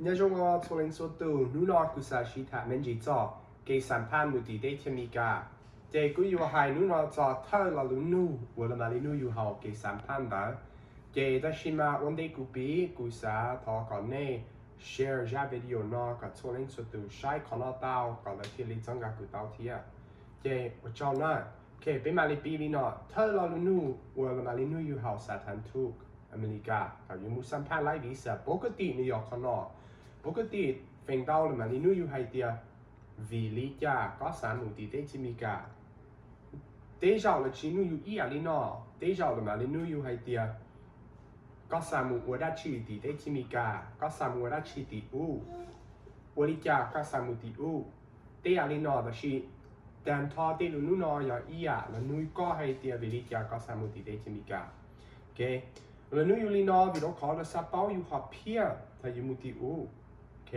Nyob zoo os txhua leej txhua tus, hnub no kuv xav sib tham me ntsis txog kev xam phaj mus tim teb chaws Amelikas. Ces kuv yuav hais hnub no txog thawj lo lus nug uas lawv mam li nug yus hauv kev xam phaj ntawd. Ces tab sis mas ua ntej kuv piav, kuv xav thov kom nej share zaj video no kom txhua leej txhua tus saib qhov no tau kom lawv thiaj li txhawb nqa kuv tau thiab. Ces ua tsaug na. Ok, peb mam li piav li no, thawj lo lus nug uas lawv mam li nug yus hauv xav tham thum Amelikas thaum yus mus xam phaj laib visa, pov kwv tij nws yog qhov no. Pov kwv tij feem ntau lawv mam li nug yus hais tias, vim li cas koj xav mus tim teb chaws Amelikas? Tej zaum lawv tsis nug yus ib yam li no, tej zaum lawv mam li nug yus hais tias, koj xav mus ua dab tsi tim teb chaws Amelikas, koj xav mus ua dab tsi tim ub, ua li cas koj xav mus tim ub? Tej yam li no, tab sis tag nrho tej lus nug no yog ib yam, lawv nug koj hais tias vim li cas koj xav mus tim teb chaws Amelikas. Ok, lawv nug yus li no vim rau qhov lawv xav paub yus hom phiaj thaum yus mus tim ub. Ok,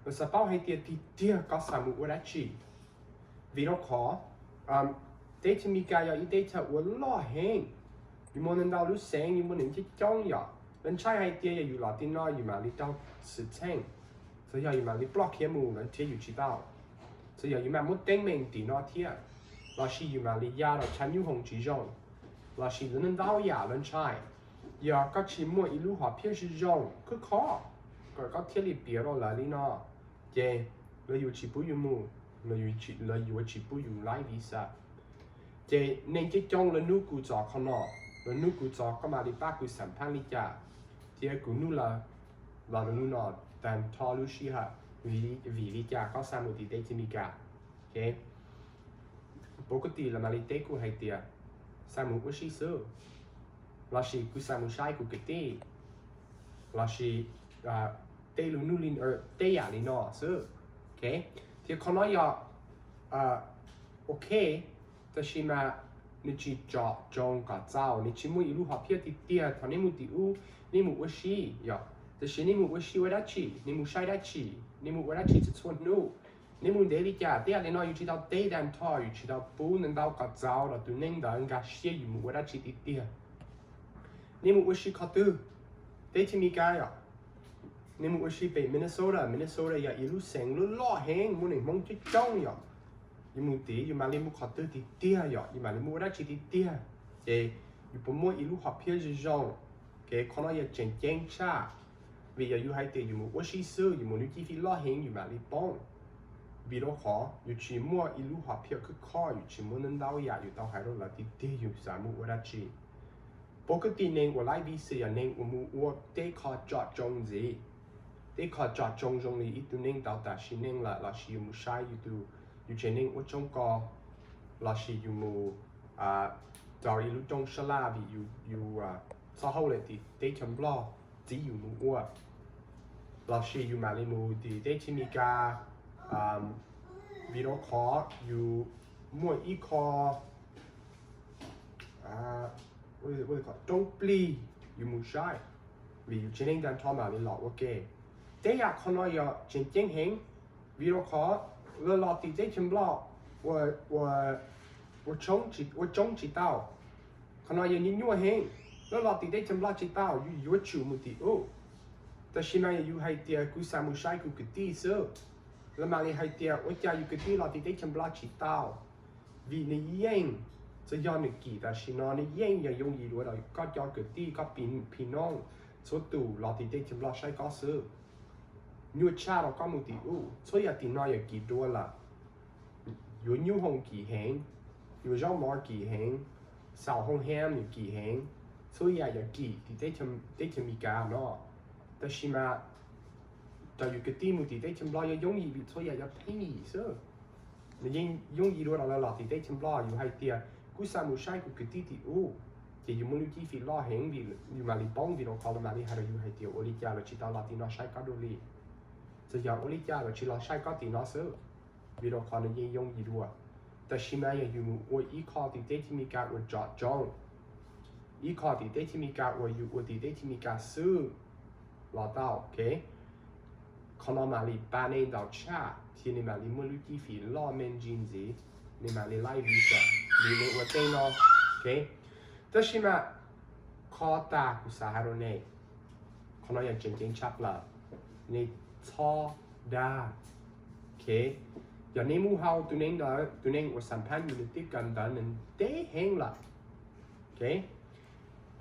lawv xav paub hais tias tiag tiag koj xav mus ua dab tsi. Vim rau qhov teb chaws Amelikas yog ib teb chaws uas loj heev, yus muaj ntau lub xeev, yus muaj neeg coob coob yom. Lawv ntshai hais tias yog yus los tim no yus mam li raug xwm txheej, txawm yog yus mam li ploj khiav mus lawv nrhiav yus tsis tau, txawm yog yus mam muaj teeb meem tim no thiab, los sis yus mam li ya rau tshav nyub hoos tsis zoo, los sis lawv ntau yam lawv ntshai. Yog koj tsis muaj ib lub hom phiaj zoo zoo khwb kho kom koj thiaj li piav rau lawv li no, ces lawv yuav tsis pub yus mus, lawv yuav tsis pub yus laib visa. Ces neeg coob coob lawv nug kuv txog qhov no, lawv nug kuv txog koj mam li pab kuv xam phaj li cas, thiab kuv nug lawv los lawv nug no tag nrho lub sij hawm, vim li cas koj xav mus tim teb chaws Amelikas. Ok, pov kwv tij lawv mam li teb kuv hais tias, xav mus ua si xwb, los sis kuv xav mus saib kuv kwv tij, los sis tej lus nug li, tej yam li no xwb. Ok, thiab qhov no yog ok, tab sis mas nws tsis tsom tsoo kom txaus, nws tsis muaj ib lub hom phiaj tiag tiag. Thaum nej mus tim ub, nej mus ua si yom, tab sis nej mus ua si ua dab tsi, nej mus saib dab tsi, nej mus ua dab tsi txhua txhua hnub, nej mus ntev li cas, tej yam li no yus tsis tau teb tag nrho, yus tsis tau pub ntau ntau kom txaus rau tus neeg ntawd nkag siab yus mus ua dab tsi tiag tiag. Nej mus ua si qhov twg? Teb chaws Amelikas yom. Nej mus ua si pem Minnesota, Minnesota yog ib lub xeev loj loj heev, muaj neeg Hmoob coob coob yom. Yus mus tid yus mam li mus qhov twg tiag tiag yom, yus mam li mus ua dab tsi tiag tiag, ces yus puas muaj ib lub hom phiaj zoo zoo. Kev qhov no yog tseem ceeb tshaj, vim yog yus hais tias yus mus ua si xwb, yus mus lub cib fim loj heev yus mam li poob. Vim rau qhov yus tsis muaj ib lub hom phiaj khwb kho, yus tsis muaj ntau ntau yam yus tau hais rau lawv tiag tiag yus xav mus ua dab tsi. Pov kwv tij, neeg uas laib visa yog neeg uas mus ua tej qho tsom tsoo ntxiv. Tej qho tsom tsoo zoo li ib tug neeg tau tas sim neej lawm, los sis yus mus saib yus tus, yus tsev neeg ua tsoob ko, los sis yus mus rau ib lub rooj sab laj vim yus txhob hauj lwm tim teb chaws Nplog txib yus mus ua, los sis yus mam li mus tim teb chaws Amelikas, vim rau qhov yus muaj ib qho roob plig yus mus saib, vim yus tsev neeg tag nrho mam li los ua ke. Tej yam qhov no yog tseem ceeb heev, vim rau qhov lawv los tim teb chaws Nplog ua, ua tsoob tsis tau. Qhov no yog nyuaj nyuaj heev, lawv los tim teb chaws Nplog tsis tau, yus yuav tsum mus tim ub. Tab sis mas yog yus hais tias kuv xav mus saib kuv kwv tij xwb, lawv mam li hais tias ua cas yus kwv tij los tim teb chaws Nplog tsis tau, vim nws yeej, txawm yog nws kim tam sim no nws yeej yog yooj yim dua rau koj cov kwv tij, koj phim nooj txhua tus los tim teb chaws Nplog saib koj xwb. Nyuaj tshaj rau koj mus tim ub, txhua yam tim no yog kim dua lawm. Yuav nyub hoos kim heev, yuav zaub mov kim heev, xaus hoo ham nws kim heev, txhua yam yog kim tim teb chaws Amelikas no. Tab sis mas rau yus kwv tij mus tim teb chaws Nplog yog yooj yim vim txhua yam yog pheej yim xwb. Nws yeej yooj yim dua rau lawv los tim teb chaws Nplog. Yus hais tias kuv xav mus saib kuv kwv tij tim ub, ces yus muaj lub cib fim loj heev vim yus mam li poob, vim rau qhov lawv mam li hais rau yus hais tias ua li cas lawv tsis tau los tim no saib koj dua li. Txawm yog ua li cas lawv tsis los saib koj tim no xwb, vim rau qhov nws yeej yooj yim dua. Tab sis mas yog yus mus ua ib qho tim teb chaws Amelikas uas tsom tsoo, ib qho tim teb chaws Amelikas uas yus ua tim teb chaws Amelikas xwb los tau, ok. Qhov no mam li pab nej ntau tshaj thiab nej mam li muaj lub cib fim loj me ntsis ntxiv, nej mam li laib visa vim nej ua tej no, ok. Tab sis mas qhov tas kuv xav hais rau nej, qhov no yog tseem ceeb tshaj plaws. Nej Txhob dag. Yog nej mus hau tus neeg ntawd, tus neeg uas xam phaj yus nws twb kawm ntawv nws ntev heev lawm.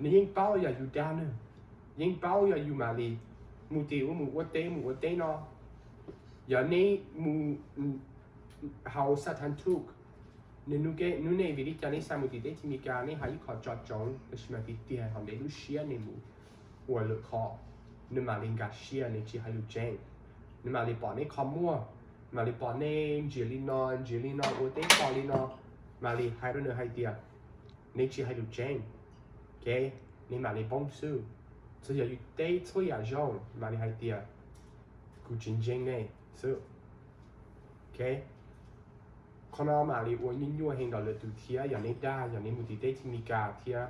Nws yeej paub yog yus dag nws, yeej paub yog yus mam li mus tim ub mus ua teb mus ua teb no. Yog nej mus hau Satan tuk, nws nug nej vim li cas nej xav mus tim teb chaws Amelikas, nej hais ib qho tsom tsoov, tab sis mas tiag tiag hauv ntev lub siab nej mus ua lwm qho, nws mam li nkag siab, nej tsis hais lus tseeb. Nws mam li pom nej qhov muag, mam li pom nej ntsia li no ntsia li no ua teb tog li no, mam li hais rau nws hais tias nej tsis hais lus tseeb, nej mam li poob xwb. Txawm yog yus teb txhua yam zoo, mam li hais tias kuv tsis ntseeg nej xwb. Qhov no mam li ua nyuaj nyuaj heev rau lwm tus thiab. Yog nej dag, yog nej mus tim teb chaws Amelikas thiab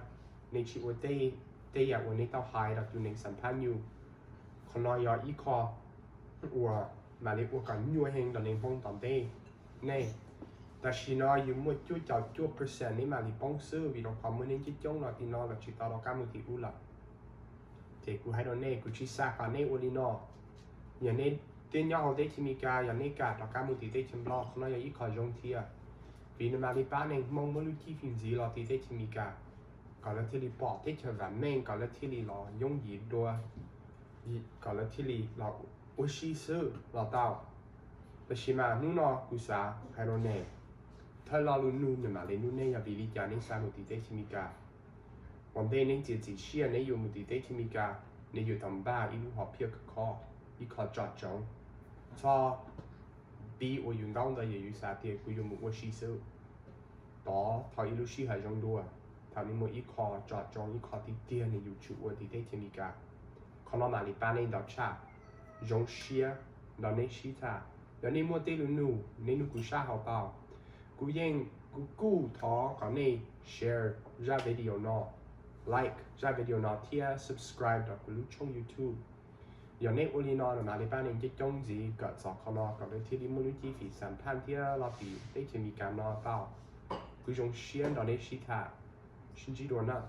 nej tsis ua tej yam uas nej tau hais rau tus neeg xam phaj yus, qhov no yog ib qho uas mam li ua kom nyuaj heev rau neeg Hmoob tom ntej nej. Tam sim no yus muaj cuaj caum cuaj percent nej mam li poob xwb, vim rau qhov muaj neeg coob coob los tim no los tsis tau rov qab mus tim ub lawm. Ces kuv hais rau nej, kuv tsis xav kom nej ua li no. Yog nej twb nyob hauv teb chaws Amelikas, yog nej kam rov qab mus tim teb chaws Nplog, qhov no yog ib qho zoo thiab. Vim nws mam li pab neeg Hmoob muaj lub cib fim ntxiv los tim teb chaws Amelikas, kom lawv thiaj li pom teb chaws vam meej, kom lawv thiaj li los yooj yim dua, kom lawv thiaj li los ua si xwb los tau. Tab sis mas hnub no kuv xav hais rau nej, thawj lo lus nug nws mam li nug nej yog vim li cas nej xav mus tim teb chaws Amelikas. Ua ntej nej txiav txim siab nej yuav mus tim teb chaws Amelikas, nej yuav tau npaj ib lub hom phiaj khov kho, ib qho tsom tsoov. Txhob pib ua yus ntaub ntawv yog yus xav tias kuv yuav mus ua si xwb. Tos thaum ib lub sij hawm zoo dua, thaum nej muaj ib qho tsom tsoov, ib qho tiag tiag nws yuav tsum ua tim teb chaws Amelikas, qhov no mam li pab nej ntau tshaj. Zoo siab nrog nej sib tham. Yog nej muaj tej lus nug, nej nug kuv sab hauv tau. Kuv yeej, kuv kuj thov kom nej share zaj video no, like zaj video no thiab subscribe rau kuv lub tshooj YouTube. Yog nej ua li no, nws mam li pab neeg coob coob ntxiv kawm txog qhov no kom lawv thiaj li muaj lub cib fim xam phaj thiab los tim teb chaws Amelikas no tau. Kuv zoo siab nrog nej sib tham, sib ntsib dua na.